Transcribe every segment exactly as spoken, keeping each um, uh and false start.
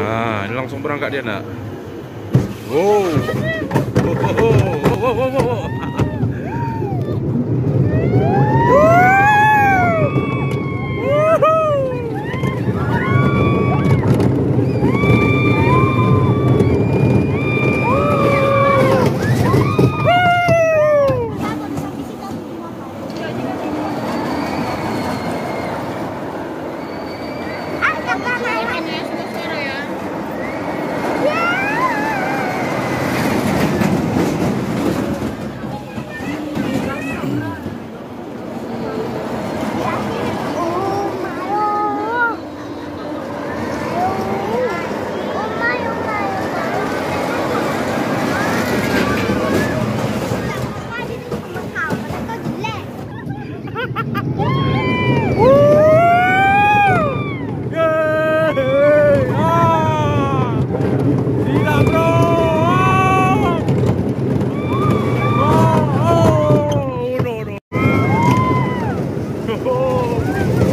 Ha, langsung berangkat dia nak. Wow. Wow, wow, wow.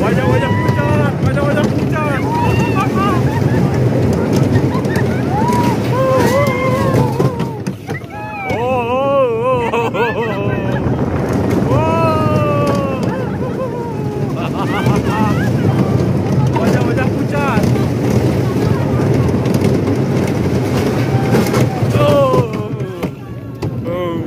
Wajah-wajah pucat, wajah-wajah pucat. Oh, oh, oh, oh, oh. Wajah-wajah pucat. Oh, oh.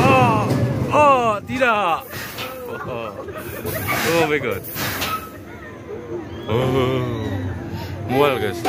Oh, oh, tidak. Oh my God. Oh. Mual, guys.